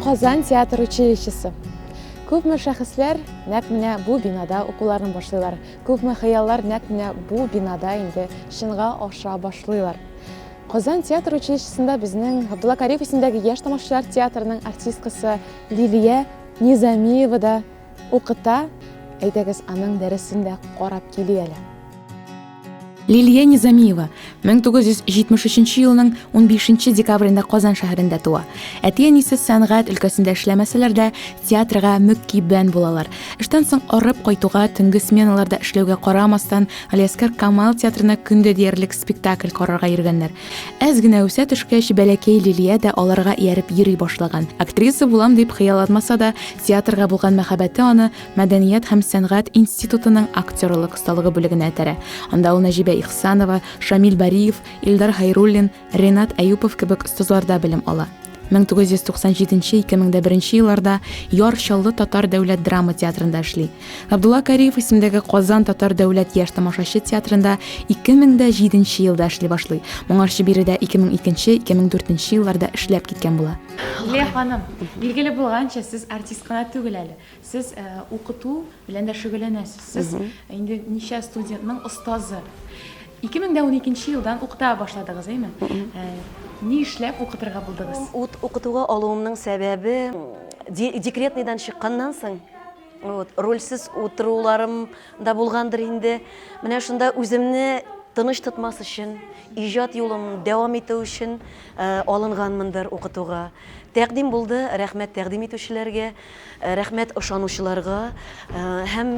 Казан театр училищесы. Күпме шәхесләр нәкъ менә бу бинада укуларын башлыйлар. Күпме хыяллар нәкъ менә бу бинада инде чынга аша башлыйлар. Казан театр училищесында безнең Габдулла Кариев исемендәге яшь тамашачылар театрының артисткасы Лилия Низамиева да укыта. Әйдәгез, аның дәресен дә карап килик әле. Лилия Низамиева 1973 елның 15 декабрендә Казан шәһәрендә туа. Әти-әнисе сәнгать өлкәсендә эшләмәсәләр дә, театрга мөкиббән булалар. Эштән соң арып кайтуга төнге сменаларда эшләүгә карамастан, Галиәсгар Камал театрына көн дә диярлек спектакль карарга йөргәннәр. Әз генә үсә төшкәч, бәләкәй Лилия дә аларга ияреп йөри башлаган. Актриса булам дип хыялланмаса да, театрга булган мәхәббәте аны Мәдәният һәм сәнгать институтының актерлык осталыгы бүлегенә этәрә. Анда ул Нәҗибә Ихсанова, Шамил Бариев, Илдар Хәйруллин, Ренат Әюпов кебек остазларда белем ала. 1997-2001 елларда Яр Чаллы татар дәүләт драма театрында эшли. Габдулла Кариев исемендәге Казан татар дәүләт яшь тамашачы театрында 2007 елда эшли башлый. Моңарчы биредә 2002-2004 елларда эшләп киткән була. Лилия ханым, билгеле булганча, сез артист кына түгел әле. Сез укыту белән дә шөгыльләнәсез. Сез инде ничә студентның остазы. 2012 елдан укыта башладыгыз, әйме? Ни эшләп укытырга булдыгыз? Укытуга алуымның сәбәбе декретныйдан чыкканнан соң, вот, рольсез утыруларым да булгандыр инде. Менә шунда үземне тыныч тотмас өчен, иҗат юлым дәвам итү өчен алынганмындыр укытуга. Тәкъдим булды, рәхмәт тәкъдим итүчеләргә. Рәхмәт ышанучыларга һәм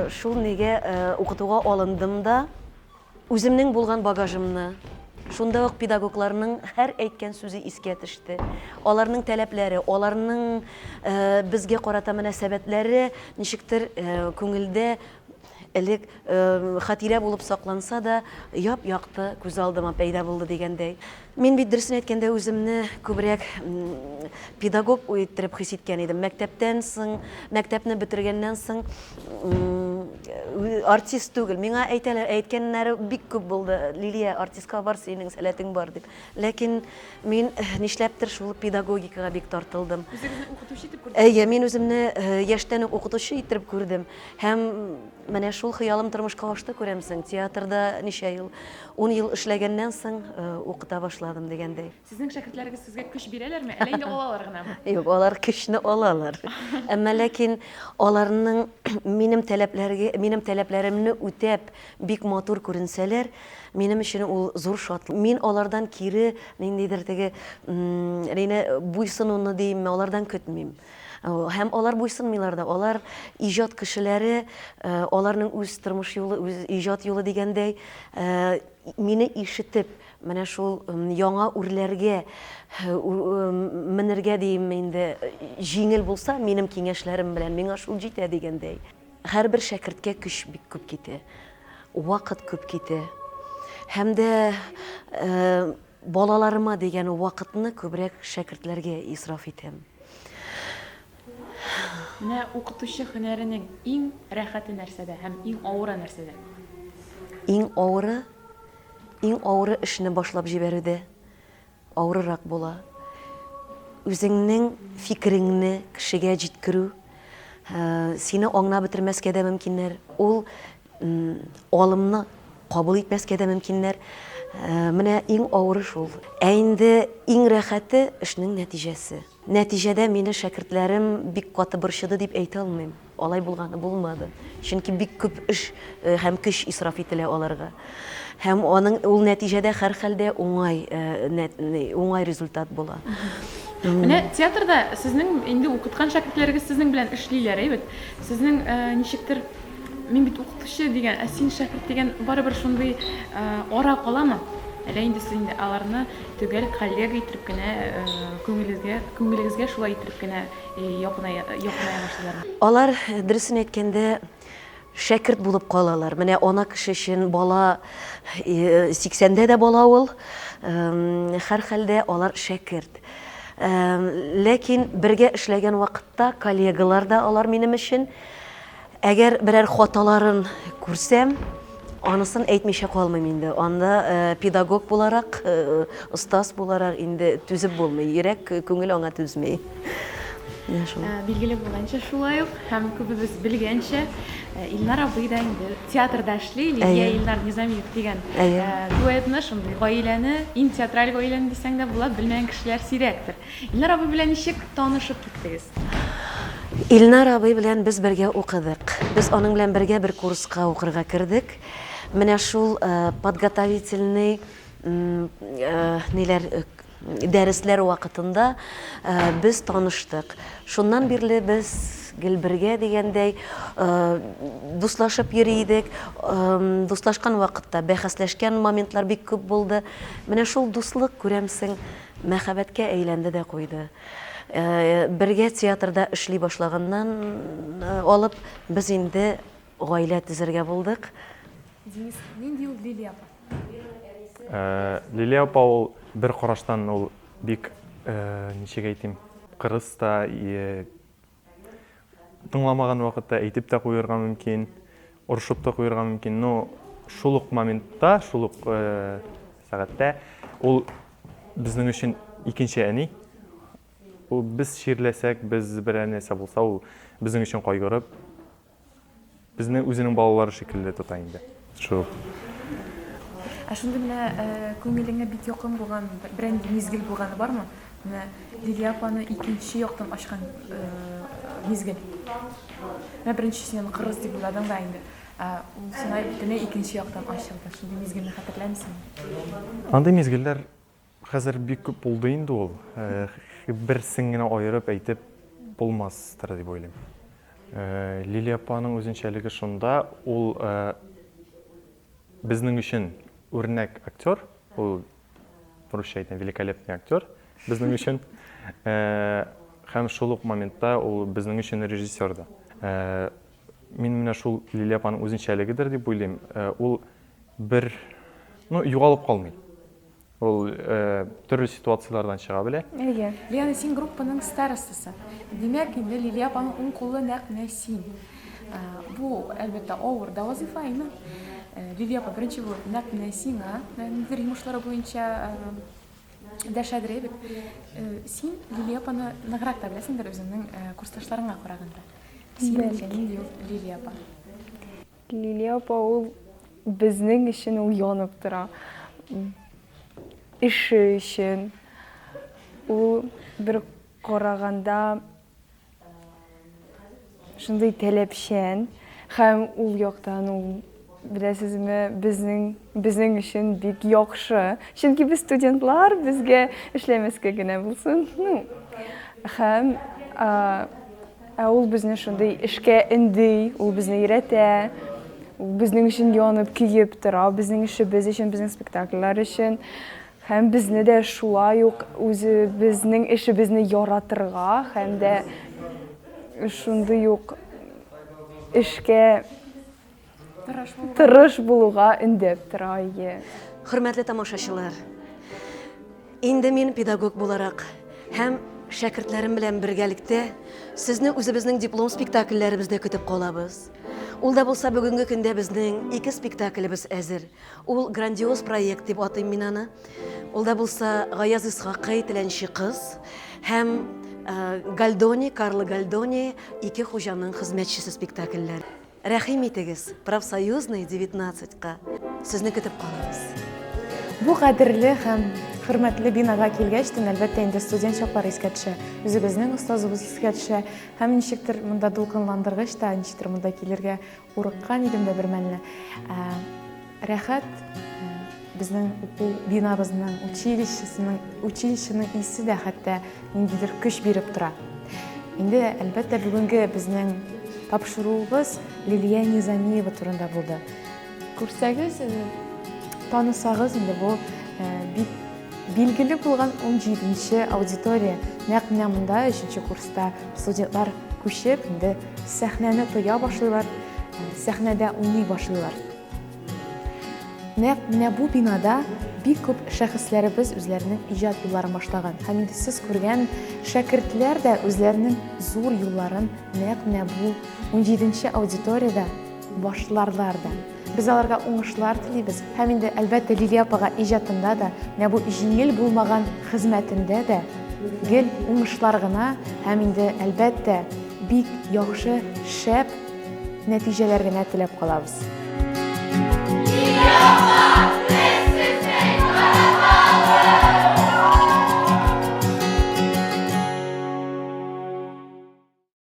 шул нигә укытуга алындым да. Үземнең булган багажымны, шунда ук педагогларның һәр әйткән сүзе искә төште. Аларның таләпләре, аларның безгә карата мөнәсәбәтләре ничектер күңелдә элек хатирә булып сакланса да, яп-якты күз алдыма пәйда булды дигәндәй. Мин бит, дөресен әйткәндә, үземне күбрәк педагог иттереп хис иткән идем. Мәктәптән соң, мәктәпне бетергәннән соң артист түгел. Миңа әйтәләр, әйткәннәре бик күп булды. Лилия, артистка бар, синең сәләтең бар дип. Ләкин мин нишләптер шул педагогикага бик тартылдым. Үзегезне укытучы итеп күрдегез? Әйе, мин үземне яшьтән үк укытучы иттереп күрдем. Һәм менә шул хыялым тормышка ашты, күрәмсең. Театрда ничә ел? Ун ел эшләгәннән соң укыта башладым дигәндәй. Сезнең шәкертләрегез сезгә көч бирәләрме, әллә инде алалар гынамы? Юк, алар көчне алалар. Әмма ләкин аларның минем таләпләргә, минем таләпләремне үтәп, бик матур күренсәләр, минем өчен ул зур шатлык. Мин алардан кире ниндидер теге, нине буйсынуны димме, алардан көтмим. Һәм алар буйсынмыйлар да. Алар иҗат кешеләре, аларның үз тормыш юлы, үз иҗат юлы дигәндәй, мине ишетеп, менә шул яңа үрләргә менергә диимме инде, җиңел булса, минем киңәшләрем белән миңа шул җитә дигәндәй. Һәрбер шәкерткә көч бик күп китә, вакыт күп китә. Һәм дә Балаларыма дигән вакытны күбрәк шәкертләргә исраф итәм. Менә укытучы һөнәренең иң рәхәте нәрсәдә һәм иң авыры нәрсәдә? Иң авыры, иң авыры эшне башлап җибәрүдә. Авырырак була. Үзеңнең фикереңне кешегә җиткерү, сине аңлап бетермәскә дә мөмкиннәр. Ул алымны кабул итмәскә дә мөмкиннәр. Менә иң авыры шул. Ә инде иң рәхәте эшнең нәтиҗәсе. Нәтиҗәдә мине шәкертләрем бик каты борчыды дип әйтә алмыйм. Алай булганы булмады. Чөнки бик күп эш һәм көч исраф ителә аларга. Һәм аның ул нәтиҗәдә һәрхәлдә уңай уңай результат була. Менә театрда сезнең инде укыткан шәкертләрегез сезнең белән эшлиләр, әйбәт. Сезнең ничектер Мин бит укытучы дигән, ә син шәкерт дигән барыбер шундый ара каламы? Әллә инде сез инде аларны төгәл коллега иттереп кенә күңелегезгә, күңелегезгә шулай иттереп кенә якыная, якыная башлыйлармы? Алар, дөресен әйткәндә, шәкерт булып калалар. Менә ана кеше өчен бала сиксәндә дә бала ул. Һәрхәлдә алар шәкерт. Ләкин бергә эшләгән вакытта коллегалар да алар минем өчен. Әгәр берәр хаталарын күрсәм, Анысын әйтмичә калмыйм инде. Анда педагог буларак, остаз буларак инде түзеп булмый. Йөрәк, күңел аңа түзми. Менә шул. Билгеле булганча, шулай ук һәм күбебез белгәнчә, Илнар абый да инде театрда эшли. Лилия Илнар Низамиев дигән дуэтны, шундый гаиләне, иң театраль гаиләне дисәң дә була, белмәгән кешеләр сирәктер. Илнар абый белән ничек танышып киттегез? Илнар абый белән без бергә укыдык. Без аның белән бергә бер курска укырга кердек. Менә шул подготовительный ниләр дәресләр вакытында без таныштык. Шуннан бирле без гел бергә дигәндәй дуслашып йөри идек. Дуслашкан вакытта бәхәсләшкән моментлар бик күп булды. Менә шул дуслык, күрәмсең, мәхәббәткә әйләнде дә куйды. Бергә театрда эшли башлаганнан алып, без инде гаилә төзергә булдык. Денис, нинди ул Лилия апа? Лилия апа ул бер караштан ул бик, ничек әйтим, кырыс та, Тыңламаган вакытта әйтеп тә куерга мөмкин, орышып та куерга мөмкин, но шул ук моментта, шул ук сәгатьтә ул безнең өчен икенче әни. Ул без чирләсәк, без берәр нәрсә булса, ул безнең өчен кайгырып, Безне үзенең балалары шикелле тота инде. Шул. Ә шундый менә күңелеңә бик якын булган берәр нинди мизгел булганы бармы? Менә Лилия апаны икенче яктан ачкан мизгел. Менә беренче син аны кырыс дип уйладың да инде. Ә ул сиңа бөтенләй икенче яктан ачылды. Шундый мизгелне хәтерләмисеңме? Андый мизгелләр Хәзер бик күп булды инде ул. Берсен генә аерып әйтеп булмастыр дип уйлыйм. Лилия апаның үзенчәлеге шунда, ул безнең өчен үрнәк актер, ул русча әйтәм, великолепный актер безнең өчен. Һәм шул ук моментта ул безнең өчен режиссер да. Мин менә шул Лилия апаның үзенчәлегедер дип уйлыйм. Ул бер, ну, югалып калмый. Ул төрле ситуацияләрдән чыга белә. Әйе. Лиана, син группаның старостасы. Димәк, инде Лилия апаның уң кулы нәкъ менә син. Бу, әлбәттә, авыр да вазыйфа, әйме? Лилия апа беренче булып нәкъ менә сиңа ниндидер йомышлары буенча дәшәдер, әйе бит? Син Лилия апаны ныграк та беләсеңдер үзеңнең курсташларыңа караганда. Синеңчә, нинди ул Лилия апа? Лилия апа ул безнең өчен ул янып тора. Эше өчен. Ул бер караганда шундый таләпчән һәм ул яктан ул беләсезме, безнең безнең өчен бик яхшы. Чөнки без студентлар, безгә эшләмәскә генә булсын. Ну, һәм Ә ул безне шундый эшкә өнди, ул безне өйрәтә, ул безнең өчен янып, көеп тора, безнең эшебез өчен, безнең спектакльләр өчен. Һәм безне дә шулай ук үзебезнең эшебезне яратырга һәм дә шундый ук эшкә тырыш булуга өндәп тора, әйе. Хөрмәтле тамашачылар, инде мин педагог буларак һәм шәкертләрем белән бергәлектә сезне үзебезнең диплом спектакльләребездә көтеп калабыз. Ул да булса бүгенге көндә безнең ике спектаклебез әзер. Ул грандиоз проект дип атыйм мин аны. Ул да булса Гаяз Исхакый Теләнче кыз һәм э, Гальдони, Карло Гальдони Ике хуҗаның хезмәтчесе спектакльләре. Рәхим итегез, Профсоюзный, 19 ка. Сезне көтеп калабыз. Бу кадерле һәм хөрмәтле бинага килгәч тә, әлбәттә инде, студент чаклар искә төшә. Үзебезнең остазыбыз искә төшә. Һәм ничектер монда дулкынландыргыч та, ничектер монда килергә курыккан идем дә бер мәлне. Рәхәт, безнең уку бинабызның, училищесының, училищеның исе дә хәтта ниндидер көч биреп тора. Инде, әлбәттә, бүгенге безнең тапшыруыбыз Лилия Низамиева турында булды. Күрсәгез, танысагыз инде бу бик билгеле булган 17 аудитория. Нәкъ менә монда 3 курста студентлар күчеп, инде сәхнәне тоя башлыйлар, сәхнәдә уйный башлыйлар. Нәкъ менә бу бинада бик күп шәхесләребез үзләренең иҗат юлларын башлаган. Һәм инде сез күргән шәкертләр дә үзләренең зур юлларын нәкъ менә бу унҗиденче аудиториядә башларлар да. Без аларга уңышлар телибез һәм инде, әлбәттә, Лилия апага иҗатында да, менә бу җиңел булмаган хезмәтендә дә гел уңышлар гына һәм инде, әлбәттә, бик яхшы, шәп нәтиҗәләр генә теләп калабыз.